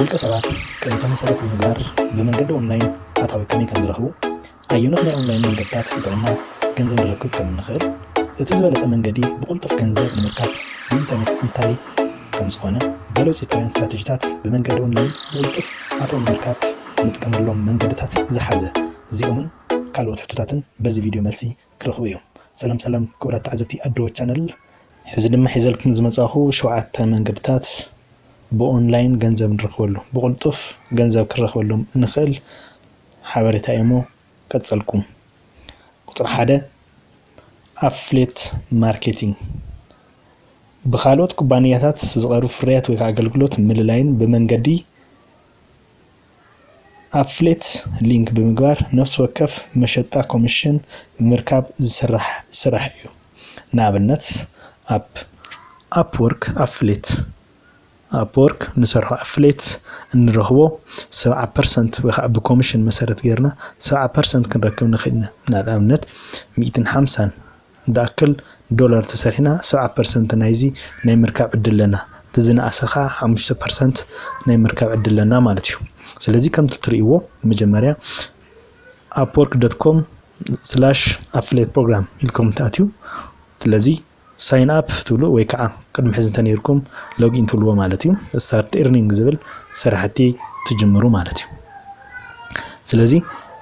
ደቂ ሰባት ክእለቶም መሰረት ብምግባር ብመንገዲ ኦንላይን ኣታዊ ከመይ ከም ዝረኽቡ፣ ኣየኖት ናይ ኦንላይን መንገድታት ይጠቕሙና፣ ገንዘብ ንረክብ ከም እንኽእል፣ እቲ ዝበለጸ መንገዲ ብቕልጡፍ ገንዘብ ንምርካብ ብኢንተርኔት እንታይ ከም ዝኾነ፣ ገለ ውፅኢታውያን ስትራተጂታት ብመንገዲ ኦንላይን ብቕልጡፍ ኣታዊ ንምርካብ እንጥቀመሎም መንገድታት ዝሓዘ፣ እዚኦምን ካልኦት ሕቶታትን በዚ ቪድዮ መልሲ ክረኽቡ እዮም። ሰላም ሰላም ክቡራት ተዓዘብቲ ኣዶ ቻነል፣ ሕዚ ድማ ሒዘልኩም ዝመጻኹ ሸውዓተ መንገድታት ብኦንላይን ገንዘብ ንረኽበሉ፣ ብቕልጡፍ ገንዘብ ክንረኽበሎም እንኽእል ሓበሬታ እዩሞ ቀጸልኩም። ቁጽሪ ሓደ፣ ኣፍሌት ማርኬቲንግ። ብኻልኦት ኩባንያታት ዝቐርቡ ፍርያት ወይ ከዓ ኣገልግሎት ምልላይን ብመንገዲ ኣፍሌት ሊንክ ብምግባር ነፍሲ ወከፍ መሸጣ ኮሚሽን ብምርካብ ዝስራሕ ስራሕ እዩ። ንኣብነት፣ ኣብ ኣፕወርክ ኣፍሌት፣ ኣፕወርክ ንሰርሖ ኣፍሌት እንረኽቦ ሰብዓ ፐርሰንት ወይ ከዓ ብኮሚሽን መሰረት ጌርና ሰብዓ ፐርሰንት ክንረክብ ንኽእል ኢና። ንኣብነት፣ ሚእትን ሓምሳን ዝኣክል ዶላር ተሰሪሕና ሰብዓ ፐርሰንት ናይዚ ናይ ምርካብ ዕድል ኣለና። እቲ ዝነኣሰ ከዓ ሓሙሽተ ፐርሰንት ናይ ምርካብ ዕድል ኣለና ማለት እዩ። ስለዚ ከምቲ ትርእይዎ መጀመርያ ኣፕወርክ ዶት ኮም ስላሽ ኣፍሌት ፕሮግራም ኢልኩም ትኣትዩ። ስለዚ ሳይን ኣፕ ትብሉ ወይ ከዓ ቅድሚ ሕዚ እንተነይርኩም ሎጊን ትብልዎ ማለት እዩ። ስታርት ኤርኒንግ ዝብል ስራሕቲ ትጅምሩ ማለት እዩ። ስለዚ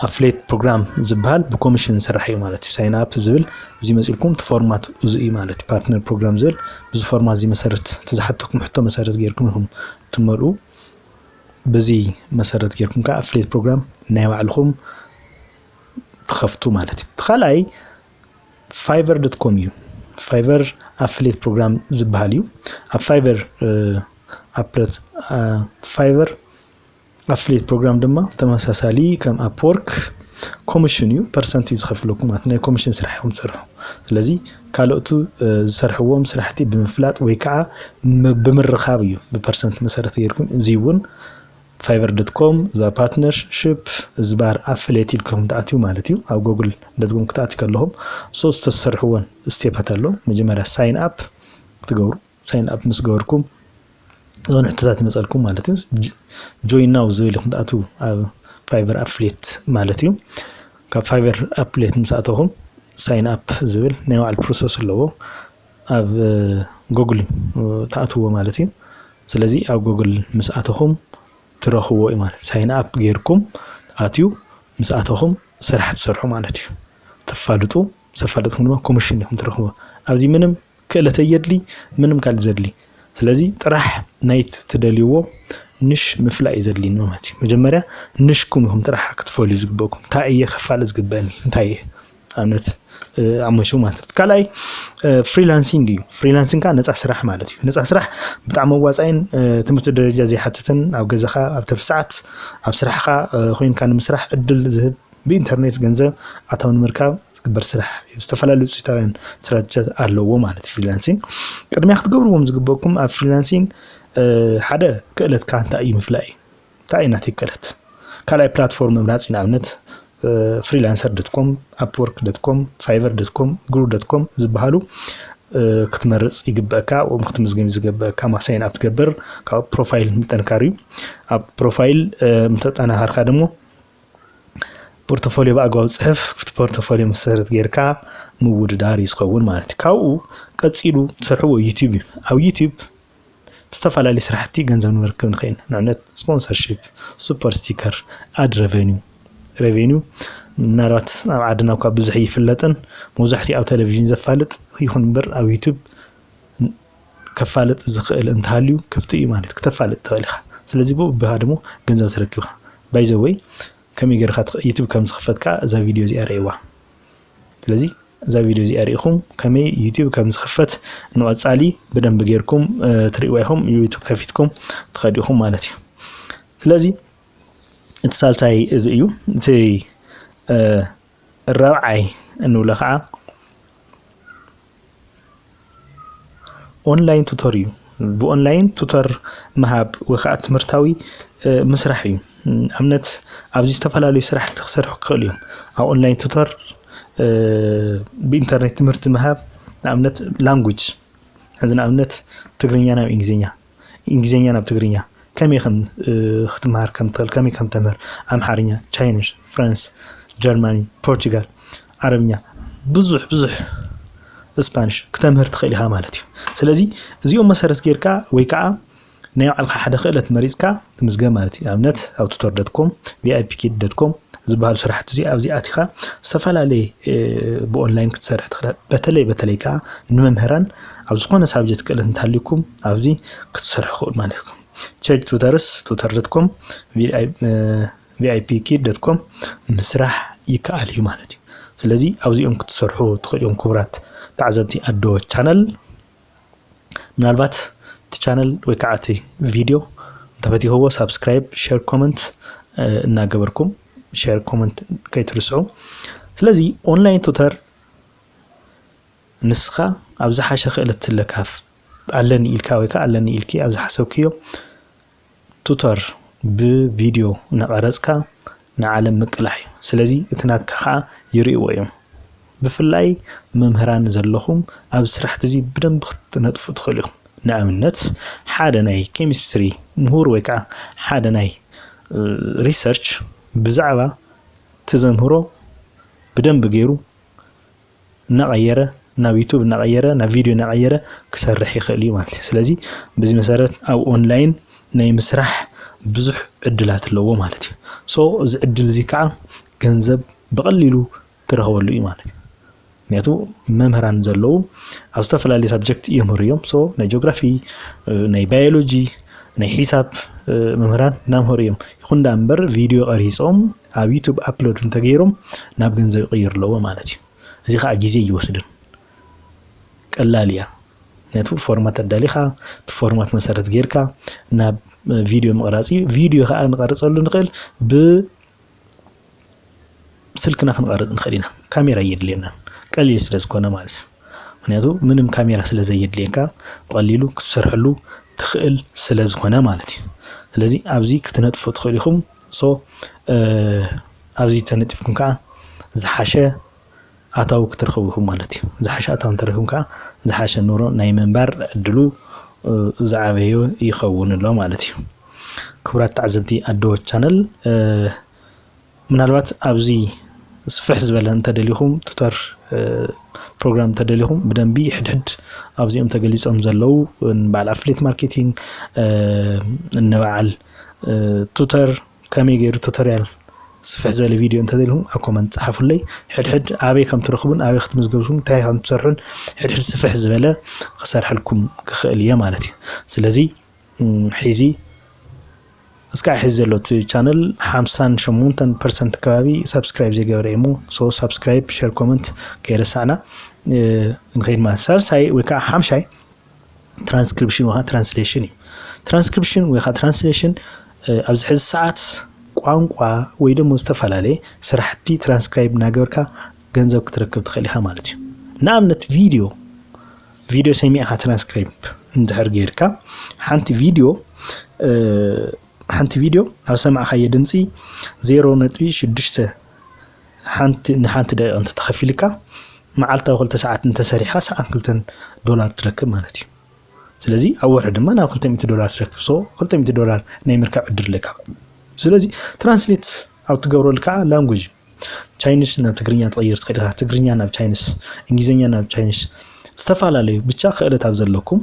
ኣፍሌት ፕሮግራም ዝበሃል ብኮሚሽን ዝስራሕ እዩ ማለት እዩ። ሳይን ኣፕ ዝብል እዚ መፂልኩም እቲ ፎርማት እዚ እዩ ማለት እዩ። ፓርትነር ፕሮግራም ዝብል ብዚ ፎርማት እዚ መሰረት፣ እቲ ዝሓተኩም ሕቶ መሰረት ጌርኩም ኢኹም ትመልኡ። በዚ መሰረት ጌርኩም ከዓ ኣፍሌት ፕሮግራም ናይ ባዕልኹም ትኸፍቱ ማለት እዩ። እቲ ካልኣይ ፋይቨር ዶት ኮም እዩ። ፋይቨር ኣፍሌት ፕሮግራም ዝበሃል እዩ። ኣብ ፋይቨር፣ እ፣ ኣፕለት፣ እ፣ ፋይቨር ኣፍሌት ፕሮግራም ድማ ተመሳሳሊ ከም ኣፕወርክ ኮሚሽን እዩ፣ ፐርሰንት እዩ ዝኸፍለኩም ማለት ናይ ኮሚሽን ስራሕ ኢኹም ትሰርሑ። ስለዚ ካልኦቱ፣ እ፣ ዝሰርሕዎም ስራሕቲ ብምፍላጥ ወይ ከዓ ም-፣ ብምርኻብ እዩ ብፐርሰንት መሰረት ጌርኩም። እዚ እውን ፋይቨር ዶት ኮም ዝባር ፓርትነርሽፕ ዝባር ኣፍሌት ኢልኩም ትኣትዩ ማለት እዩ። ኣብ ጎግል ዶት ኮም ክትኣትዩ ከለኹም ሶስት ዝተሰርሕዎን ስቴፓት ኣሎ። መጀመርያ ሳይን ኣፕ ክትገብሩ፣ ሳይን ኣፕ ምስ ገበርኩም ዝኾነ ሕቶታት ይመፀልኩም ማለት እዩ። ጆይን ናው ዝብል ኢኹም ትኣትዉ ኣብ ፋይቨር ኣፍሌት ማለት እዩ። ካብ ፋይቨር ኣፍሌት ምስ ኣተኹም ሳይን ኣፕ ዝብል ናይ ባዕሉ ፕሮሰስ ኣለዎ። ኣብ፣ እ፣ ጎግል፣ እ፣ ትኣትዎ ማለት እዩ። ስለዚ ኣብ ጎግል ምስ ኣተኹም ትረኽብዎ እዩ ማለት። ሳይን ኣፕ ጌርኩም ኣትዩ ምስ ኣተኹም ስራሕ ትሰርሑ ማለት እዩ። ተፋልጡ፣ ምስ ኣፋለጥኩም ድማ ኮሚሽን ኢኹም ትረኽብዎ። ኣብዚ ምንም ክእለት ኣየድሊ፣ ምንም ካልእ ዘድሊ። ስለዚ ጥራሕ ናይቲ ትደልይዎ ንሽ ምፍላይ እዩ ዘድልየኒ ማለት እዩ። መጀመርያ ንሽኩም ኢኹም ጥራሕ ክትፈልዩ ዝግበእኩም። እንታይ እየ ከፋልጥ ዝግበእኒ? እንታይ እየ? ኣብነት፣ እ፣ ኣመሹ ማለት እዩ። ካልኣይ፣ እ፣ ፍሪላንሲንግ እዩ። ፍሪላንሲንግ ከዓ ነፃ ስራሕ ማለት እዩ። ነፃ ስራሕ ብጣዕሚ መዋፃኢን፣ እ፣ ትምህርቲ ደረጃ ዘይሓትትን ኣብ ገዛኻ ኣብ ትርፊ ሰዓት ኣብ ስራሕኻ፣ እ፣ ኮይንካ ንምስራሕ ዕድል ዝህብ ብኢንተርኔት ገንዘብ ኣታዊ ንምርካብ ዝግበር ስራሕ እዩ። ዝተፈላለዩ ውፅኢታውያን ስራሕትታት ኣለዎ ማለት እዩ ፍሪላንሲንግ። ቅድሚያ ክትገብርዎም ዝግበእኩም ኣብ ፍሪላንሲንግ፣ እ፣ ሓደ ክእለትካ እንታይ እዩ ምፍላይ እዩ። እንታይ እዩ ናተይ ክእለት? ካልኣይ ፕላትፎርም ምምራፅ እዩ። ንኣብነት፣ እ፣ ፍሪላንሰር ዶት ኮም፣ ኣፕወርክ ዶት ኮም፣ ፋይቨር ዶት ኮም፣ ግሩ ዶት ኮም ዝበሃሉ፣ እ፣ ክትመርፅ ይግበእካ፣ ወይ ክትምዝገብ ዝግበእካ፣ ማሳይን ኣፕ ትገብር፣ ካብ ፕሮፋይል ምጥንካር እዩ። ኣብ ፕሮፋይል፣ እ፣ ምተጠናኸርካ ደግሞ ፖርቶፎሊዮ ብኣግባቡ ጽሕፍ፣ እቲ ፖርቶፎሊዮ መሰረት ጌርካ ምውድዳር እዩ ዝኸውን ማለት እዩ። ካብኡ ቀጺሉ ትሰርሕዎ ዩቲዩብ እዩ። ኣብ ዩቲዩብ ብዝተፈላለዩ ስራሕቲ ገንዘብ ንረክብ ንኽእል። ንኣብነት ስፖንሰርሺፕ፣ ሱፐር ስቲከር፣ ኣድ ረቨኒው። ረቨኒው ምናልባት ኣብ ዓድና እኳ ብዙሕ ይፍለጥን መብዛሕትኡ ኣብ ቴሌቪዥን ዘፋልጥ ይኹን እምበር ኣብ ዩቲዩብ ከፋልጥ ዝኽእል እንተሃልዩ ክፍቲ እዩ ማለት እዩ። ክተፋልጥ ትኽእል ኢኻ። ስለዚ ብኡ ብኻ ደግሞ ገንዘብ ትረክብ ኢኻ። ባይ ዘ ወይ ከመይ ጌርካ ትኽ-፣ ዩቲዩብ ከም ዝኽፈት ከኣ እዛ ቪድዮ እዚኣ ርእይዋ። ስለዚ እዛ ቪድዮ እዚኣ ርኢኹም ከመይ ዩቲዩብ ከም ዝኽፈት ንቐጻሊ ብደንቢ ጌርኩም፣ እ፣ ትርእይዋ ኢኹም። ዩቲዩብ ከፊትኩም ትኸዱ ኢኹም ማለት እዩ። ስለዚ እቲ ሳልሳይ እዚ እዩ። እቲ፣ እ፣ ራብዓይ እንብሎ ከዓ ኦንላይን ቱቶር እዩ። ብኦንላይን ቱቶር ምሃብ ወይ ከዓ ትምህርታዊ፣ እ፣ ምስራሕ እዩ። ንኣብነት ኣብዚ ዝተፈላለዩ ስራሕቲ ክሰርሑ ክኽእሉ እዮም። ኣብ ኦንላይን ቱቶር፣ እ፣ ብኢንተርኔት ትምህርቲ ምሃብ፣ ንኣብነት ላንጉጅ፣ ሕዚ ንኣብነት ትግርኛ ናብ እንግሊዝኛ፣ እንግሊዝኛ ናብ ትግርኛ፣ ከመይ ከም ክትምሃር ከም ትኽእል፣ ከመይ ከም ተምህር፣ ኣምሓርኛ፣ ቻይኒሽ፣ ፍራንስ፣ ጀርማኒ፣ ፖርቹጋል፣ ዓረብኛ፣ ብዙሕ ብዙሕ ስፓኒሽ ክተምህር ትኽእል ኢኻ ማለት እዩ። ስለዚ እዚኦም መሰረት ጌርካ ወይ ከዓ ናይ ባዕልካ ሓደ ክእለት መሪፅካ ትምዝገብ ማለት እዩ። ኣብነት ኣብ ቱተር ዶት ኮም፣ ቪ ኣይ ፒ ኪድ ዶት ኮም ዝበሃሉ ስራሕቲ እዚ ኣብዚ ኣቲኻ ዝተፈላለየ ብኦንላይን ክትሰርሕ ትኽእል። በተለይ በተለይ ከዓ ንመምህራን ኣብ ዝኾነ ሳብጀክት ክእለት እንተሃልዩኩም ኣብዚ ክትሰርሑ ክእሉ ማለት እዩ። ቸክ ቱተርስ፣ ቱተር ዶት ኮም፣ ቪ ኣይ ፒ ኪድ ዶት ኮም ምስራሕ ይከኣል እዩ ማለት እዩ። ስለዚ ኣብዚኦም ክትሰርሑ ትኽእሉ እዮም ክቡራት ተዓዘብቲ ኣዶ ቻነል። ምናልባት እቲ ቻነል ወይ ከዓ እቲ ቪድዮ እንተፈቲኽዎ ሳብስክራይብ፣ ሼር፣ ኮመንት እናገበርኩም፣ ሼር ኮመንት ከይትርስዑ። ስለዚ ኦንላይን ቱተር ንስኻ ኣብ ዝሓሸ ክእለት ትለካፍ ኣለኒ ኢልካ ወይ ከዓ ኣለኒ ኢልኪ ኣብ ዝሓሰብክዮ ቱተር ብቪድዮ እናቐረፅካ ንዓለም ምቅላሕ እዩ። ስለዚ እቲ ናትካ ከዓ ይርእይዎ እዮም። ብፍላይ መምህራን ዘለኹም ኣብ ስራሕቲ እዚ ብደንብ ክትነጥፉ ትኽእሉ ኢኹም። ንኣብነት ሓደ ናይ ኬሚስትሪ ምሁር ወይ ከዓ ሓደ ናይ ሪሰርች ብዛዕባ እቲ ዘምህሮ ብደንብ ገይሩ እናቐየረ ናብ ዩቱብ እናቐየረ ናብ ቪድዮ እናቐየረ ክሰርሕ ይኽእል እዩ ማለት እዩ። ስለዚ በዚ መሰረት ኣብ ኦንላይን ናይ ምስራሕ ብዙሕ ዕድላት ኣለዎ ማለት እዩ። ሶ እዚ ዕድል እዚ ከዓ ገንዘብ ብቐሊሉ ትረኽበሉ እዩ ማለት እዩ። ምክንያቱ መምህራን ዘለዉ ኣብ ዝተፈላለዩ ሳብጀክት የምህሩ እዮም። ሶ ናይ ጂኦግራፊ፣ ናይ ባዮሎጂ፣ ናይ ሒሳብ መምህራን እናምሃሩ እዮም። ይኹን ዳ እምበር ቪድዮ ቀሪፆም ኣብ ዩቱብ ኣፕሎድ እንተገይሮም ናብ ገንዘብ ይቕይሩ ኣለዎ ማለት እዩ። እዚ ከዓ ግዜ ይወስድን ቀላል እያ። ምክንያቱ ፎርማት ኣዳሊኻ እቲ ፎርማት መሰረት ጌርካ ናብ ቪድዮ ምቕራፅ እዩ። ቪድዮ ከዓ ንቐርፀሉ ንኽእል ብስልክና ክንቐርፅ ንኽእል ኢና። ካሜራ የድልየናን ቀሊል ስለ ዝኾነ ማለት እዩ። ምክንያቱ ምንም ካሜራ ስለ ዘየድልየካ ብቐሊሉ ክትሰርሐሉ ትኽእል ስለ ዝኾነ ማለት እዩ። ስለዚ ኣብዚ ክትነጥፉ ትኽእሉ ኢኹም። ሶ ኣብዚ ተነጢፍኩም ከዓ ዝሓሸ ኣታዊ ክትረኽቡ ኢኹም ማለት እዩ። ዝሓሸ ኣታዊ እንተረኺብኩም ከዓ ዝሓሸ ኑሮ ናይ ምንባር ዕድሉ ዝዓበየ ይኸውን ኣሎ ማለት እዩ። ክቡራት ተዓዘብቲ ኣዶ ቻነል፣ ምናልባት ኣብዚ ስፍሕ ዝበለ እንተደሊኹም ቱተር ፕሮግራም እንተደሊኹም ብደንቢ ሕድሕድ ኣብዚኦም ተገሊፆም ዘለዉ ንበዓል ኣፍሌት ማርኬቲንግ፣ ንበዓል ቱተር ከመይ ገይሩ ቱቶሪያል ስፍሕ ዝበለ ቪድዮ እንተደሊኹም ኣብ ኮመንት ጸሓፉለይ። ሕድሕድ ኣበይ ከም ትረኽቡን ኣበይ ክትምዝገብሱን እንታይ ከም ትሰርሑን ሕድሕድ ስፍሕ ዝበለ ክሰርሐልኩም ክኽእል እየ ማለት እዩ። ስለዚ ሒዚ እስካዕ ሕዚ ዘሎ እቲ ቻነል ሓምሳን ሸሞንተን ፐርሰንት ከባቢ ሳብስክራይብ ዘይገበረ እዩ እሞ፣ ሶ ሳብስክራይብ፣ ሸር፣ ኮመንት ከይረሳዕና ንኸይድ ማለት። ሳልሳይ ወይ ከዓ ሓምሻይ ትራንስክሪፕሽን ወይ ከዓ ትራንስሌሽን እዩ። ትራንስክሪፕሽን ወይ ከዓ ትራንስሌሽን ኣብዚ ሕዚ ሰዓት ቋንቋ ወይ ደግሞ ዝተፈላለየ ስራሕቲ ትራንስክራይብ እናገበርካ ገንዘብ ክትረክብ ትኽእል ኢኻ ማለት እዩ። ንኣብነት ቪድዮ ቪድዮ ሰሚዕካ ትራንስክራይብ እንድሕር ጌርካ ሓንቲ ቪድዮ ሓንቲ ቪድዮ ኣብ ሰማዕካዮ ድምፂ ዜሮ ነጥቢ ሽዱሽተ ሓንቲ ንሓንቲ ደቂቕ እንተተኸፊልካ መዓልታዊ ክልተ ሰዓት እንተሰሪሕካ ሰዓት ክልተን ዶላር ትረክብ ማለት እዩ። ስለዚ ኣብ ወርሒ ድማ ናብ ክልተ ሚእቲ ዶላር ትረክብ። ሶ ክልተ ሚእቲ ዶላር ናይ ምርካብ ዕድል ኣለካ። ስለዚ ትራንስሌት ኣብ ትገብረሉ ከዓ ላንጉጅ ቻይንሽ ናብ ትግርኛ ትቕይር ትኽእል ኢኻ። ትግርኛ ናብ ቻይንሽ፣ እንግሊዝኛ ናብ ቻይንሽ፣ ዝተፈላለዩ ብቻ ክእለት ኣብ ዘለኩም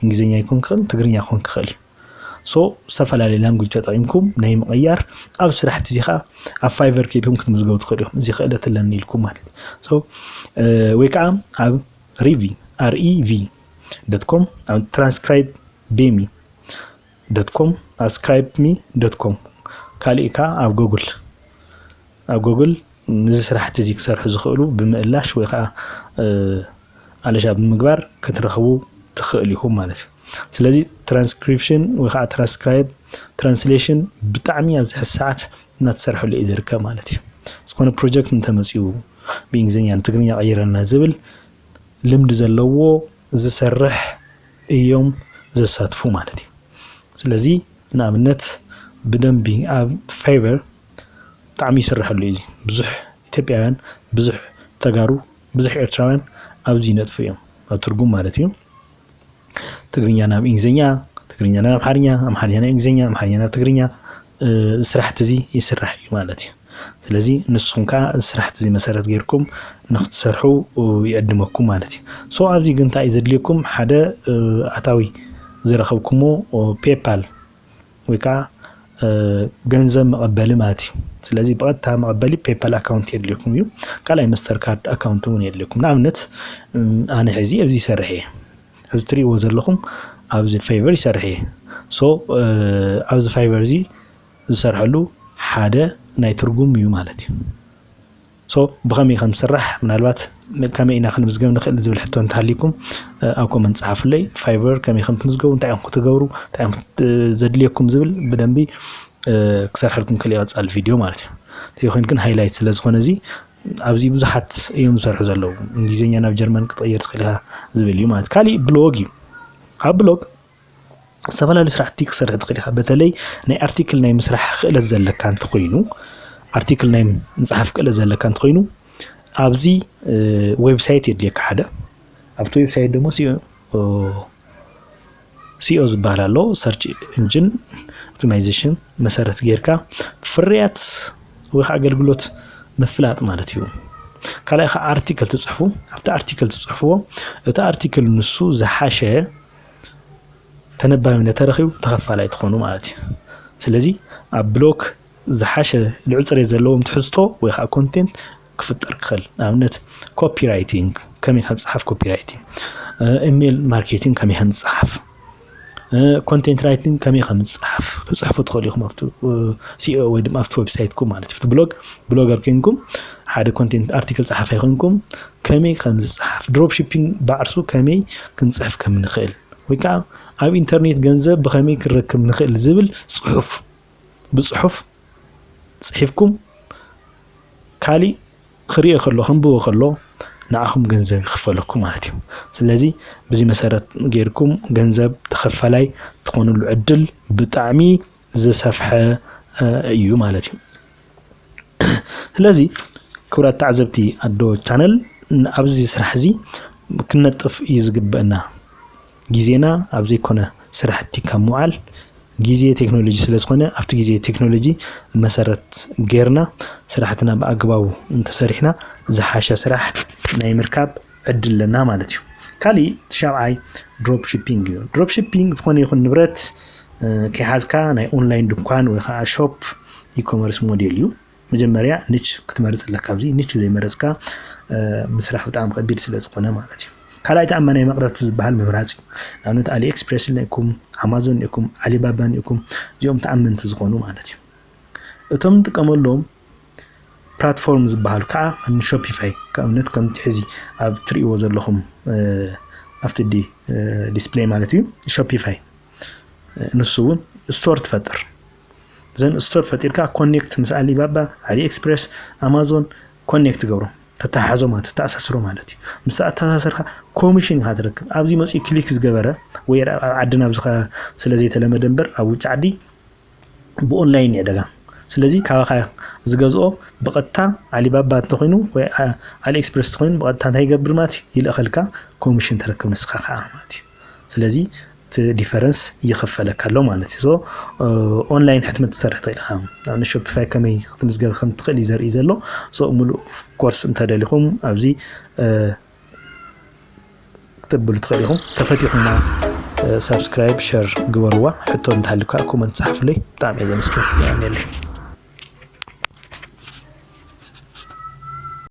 እንግሊዝኛ ይኩን ክኽእል ትግርኛ ክኾን ክኽእል እዩ። ሶ ዝተፈላለዩ ላንጉጅ ተጠቒምኩም ናይ ምቕያር ኣብ ስራሕቲ እዚ ከዓ ኣብ ፋይቨር ከይድኩም ክትምዝገቡ ትኽእሉ ኢኹም። እዚ ክእለት ኣለኒ ኢልኩም ማለት ሶ ወይ ከዓ ኣብ ሪቪ ር ኢ ቪ ዶት ኮም ኣብ ትራንስክራይብ ቤሚ ዶት ኮም ኣብ ስክራይብ ሚ ዶት ኮም ካልእ ከዓ ኣብ ጎግል ኣብ ጎግል ንዚ ስራሕቲ እዚ ክሰርሑ ዝኽእሉ ብምእላሽ ወይ ከዓ ኣለሻ ብምግባር ክትረኽቡ ትኽእሉ ኢኹም ማለት እዩ። ስለዚ ትራንስክሪፕሽን ወይ ከዓ ትራንስክራይብ ትራንስሌሽን ብጣዕሚ ኣብዚ ሕዚ ሰዓት እናተሰርሐሉ እዩ ዝርከብ ማለት እዩ። ዝኾነ ፕሮጀክት እንተመፅኡ ብእንግሊዝኛ ንትግርኛ ቀይረልና ዝብል ልምዲ ዘለዎ ዝሰርሕ እዮም ዘሳትፉ ማለት እዩ። ስለዚ ንኣብነት ብደንቢ ኣብ ፋይቨር ብጣዕሚ ይስረሐሉ እዩ። ብዙሕ ኢትዮጵያውያን፣ ብዙሕ ተጋሩ፣ ብዙሕ ኤርትራውያን ኣብዚ ይነጥፉ እዮም ኣብ ትርጉም ማለት እዩ። ትግርኛ ናብ እንግሊዝኛ፣ ትግርኛ ናብ ኣምሓርኛ፣ ኣምሓርኛ ናብ እንግሊዝኛ፣ ኣምሓርኛ ናብ ትግርኛ፣ እ፣ ስራሕቲ እዚ ይስራሕ እዩ ማለት እዩ። ስለዚ ንስኹም ከዓ እዚ ስራሕቲ እዚ መሰረት ጌርኩም ንክትሰርሑ ይዕድመኩም ማለት እዩ። So ኣብዚ ግን እንታይ እዩ ዘድልየኩም? ሓደ፣ እ፣ ኣታዊ ዝረኸብኩሞ፣ ኦ፣ ፔፓል ወይ ከዓ፣ እ፣ ገንዘብ መቐበሊ ማለት እዩ። ስለዚ ብቐጥታ መቐበሊ ፔፓል ኣካውንት የድልየኩም እዩ። ካልኣይ መስተር ካርድ ኣካውንት እውን የድልየኩም። ንኣብነት፣ እም፣ ኣነ ሕዚ ኣብዚ ይሰርሕ እየ። ኣብዚ ትሪእዎ ዘለኹም ኣብዚ ፋይቨር ይሰርሕ እየ። So፣ እ፣ ኣብዚ ፋይቨር እዚ ዝሰርሐሉ ሓደ ናይ ትርጉም እዩ ማለት እዩ። So ብኸመይ ከም ዝስራሕ፣ ምናልባት ከመይ ኢና ክንምዝገብ ንኽእል ዝብል ሕቶ እንተሃልይኩም፣ እ፣ ኣብ ኮመንት ጸሓፉለይ። ፋይቨር ከመይ ከም ትምዝገቡ፣ እንታይ ኢኹም ክትገብሩ፣ እንታይ ኢኹም ክት-፣ ዘድልየኩም ዝብል ብደንቢ፣ እ፣ ክሰርሐልኩም ክእል እየ ቀጻሊ ቪድዮ ማለት እዩ። እንተይኮይኑ ግን ሃይላይት ስለ ዝኾነ እዚ ኣብዚ ብዙሓት እዮም ዝሰርሑ ዘለዉ። እንግሊዝኛ ናብ ጀርመን ክትቕይር ትኽእል ኢኻ ዝብል እዩ ማለት። ካሊእ ብሎግ እዩ። ኣብ ብሎግ ዝተፈላለዩ ስራሕቲ ክሰርሕ ትኽእል ኢኻ። በተለይ ናይ ኣርቲክል ናይ ምስራሕ ክእለት ዘለካ እንተኾይኑ፣ ኣርቲክል ናይ ምጽሓፍ ክእለት ዘለካ እንተኾይኑ፣ ኣብዚ፣ እ፣ ዌብሳይት የድልየካ ሓደ። ኣብቲ ዌብሳይት ደግሞ ሲኦ፣ ኦ፣ ሲኦ ዝበሃል ኣሎ፣ ሰርች ኢንጂን ኦፕቲማይዜሽን መሰረት ጌርካ ፍርያት ወይ ከዓ ኣገልግሎት ምፍላጥ ማለት እዩ። ካልኣይ ከዓ ኣርቲክል ትጽሕፉ፣ ኣብቲ ኣርቲክል ትጽሕፍዎ፣ እቲ ኣርቲክል ንሱ ዝሓሸ ተነባቢነት ተረኺቡ ተኸፋላይ ትኾኑ ማለት እዩ። ስለዚ ኣብ ብሎግ ዝሓሸ ልዑል ጽሬት ዘለዎም ትሕዝቶ ወይ ከዓ ኮንቴንት ክፍጠር ክኽእል። ንኣብነት ኮፒራይቲንግ፣ ከመይ ከም ዝጸሓፍ ኮፒራይቲንግ፣ እ፣ ኢሜይል ማርኬቲንግ ከመይ ከም ዝጸሓፍ፣ እ፣ ኮንቴንት ራይቲንግ ከመይ ከም ዝጸሓፍ ክትጽሕፉ ትኽእሉ ኢኹም ኣብቲ፣ እ፣ ሲኦ ወይ ድማ ኣብቲ ዌብሳይትኩም ማለት እዩ። ኣብቲ ብሎግ፣ ብሎገር ኮይንኩም ሓደ ኮንቴንት ኣርቲክል ጸሓፋይ ኮይንኩም ከመይ ከም ዝጸሓፍ፣ ድሮፕ ሺፒንግ ባዕርሱ ከመይ ክንጽሕፍ ከም ንኽእል፣ ወይ ከዓ ኣብ ኢንተርኔት ገንዘብ ብኸመይ ክንረክብ ንኽእል ዝብል ጽሑፍ፣ ብጽሑፍ ጽሒፍኩም ካሊእ ክርእዮ ከሎ፣ ከንብቦ ከሎ ንዓኹም ገንዘብ ይኽፈለኩም ማለት እዩ። ስለዚ በዚ መሰረት ጌርኩም ገንዘብ ተኸፋላይ ትኾኑሉ ዕድል ብጣዕሚ ዝሰፍሐ፣ እ፣ እዩ ማለት እዩ። ስለዚ ክቡራት ተዓዘብቲ ኣዶ ቻነል፣ ን-፣ ኣብዚ ስራሕ እዚ ክንነጥፍ እዩ ዝግበአና። ግዜና ኣብ ዘይኮነ ስራሕቲ ካብ ምውዓል፣ ግዜ ቴክኖሎጂ ስለ ዝኾነ፣ ኣብቲ ግዜ ቴክኖሎጂ መሰረት ጌርና ስራሕትና ብኣግባቡ እንተሰሪሕና ዝሓሸ ስራሕ ናይ ምርካብ ዕድል ኣለና ማለት እዩ። ካሊእ እቲ ሻብዓይ ድሮፕ ሺፒንግ እዩ። ድሮፕ ሺፒንግ ዝኾነ ይኹን ንብረት፣ እ፣ ከይሓዝካ ናይ ኦንላይን ድኳን ወይ ከዓ ሾፕ ኢኮመርስ ሞዴል እዩ። መጀመርያ ኒች ክትመርጽ ኣለካ። ኣብዚ ኒች ዘይመረጽካ፣ እ፣ ምስራሕ ብጣዕሚ ከቢድ ስለ ዝኾነ ማለት እዩ። ካልኣይ ተኣማናይ መቕረብቲ ዝበሃል ምምራጽ እዩ። ንኣብነት ኣሊ ኤክስፕሬስ ኢልኩም፣ ኣማዞን ኢልኩም፣ ኣሊባባ ኢልኩም፣ እዚኦም ተኣመንቲ ዝኾኑ ማለት እዩ። እቶም ንጥቀመሎም ፕላትፎርም ዝበሃሉ ከዓ ከም ሾፒፋይ፣ ከኣብነት ከምቲ ሕዚ ኣብ ትርእይዎ ዘለኹም፣ እ፣ ኣብቲ ዲ-፣ እ፣ ዲስፕሌይ ማለት እዩ። ሾፒፋይ፣ እ፣ ንሱ እውን ስቶር ትፈጥር። ዘን ስቶር ፈጢርካ ኮኔክት ምስ ኣሊባባ፣ ኣሊ ኤክስፕሬስ፣ ኣማዞን ኮኔክት ትገብሮ፣ ተተሓሓዞ ማለት፣ ተኣሳስሮ ማለት እዩ። ምስ ኣተሳሰርካ ኮሚሽን ኢኻ ትረክብ። ኣብዚ መፂኡ ክሊክ ዝገበረ ወይ ኣብ ዓድና ኣብዚ ኸ-፣ ስለ ዘይተለመደ እምበር ኣብ ውጭ ዓዲ ብኦንላይን ይዕደጋ። ስለዚ ካባኻ ዝገዝኦ ብቐጥታ ኣሊባባ እንተኾይኑ ወይ ኣ-፣ ኣሊኤክስፕረስ እንተኾይኑ ብቐጥታ እንታይ ይገብር ማለት እዩ? ይልእኸልካ፣ ኮሚሽን ትረክብ ንስኻ ከዓ ማለት እዩ። ስለዚ እቲ ዲፈረንስ ይኽፈለካ ኣሎ ማለት እዩ። So፣ እ፣ ኦንላይን ሕትመት ትሰርሕ ትኽእል ኢኻ። ንኣብነት ሾፒፋይ ከመይ ክትምዝገብ ከም ትኽእል እዩ ዘርኢ ዘሎ። So፣ ሙሉእ ኮርስ እንተደሊኹም ኣብዚ፣ እ፣ ክትብሉ ትኽእል ኢኹም። ተፈቲኹምና፣ እ፣ ሳብስክራይብ፣ ሸር ግበርዋ። ሕቶ እንተሃልዩ ከዓ ኮመንት ጸሓፉለይ። ብጣዕሚ እየ ዘመስግን። የቐንየለይ።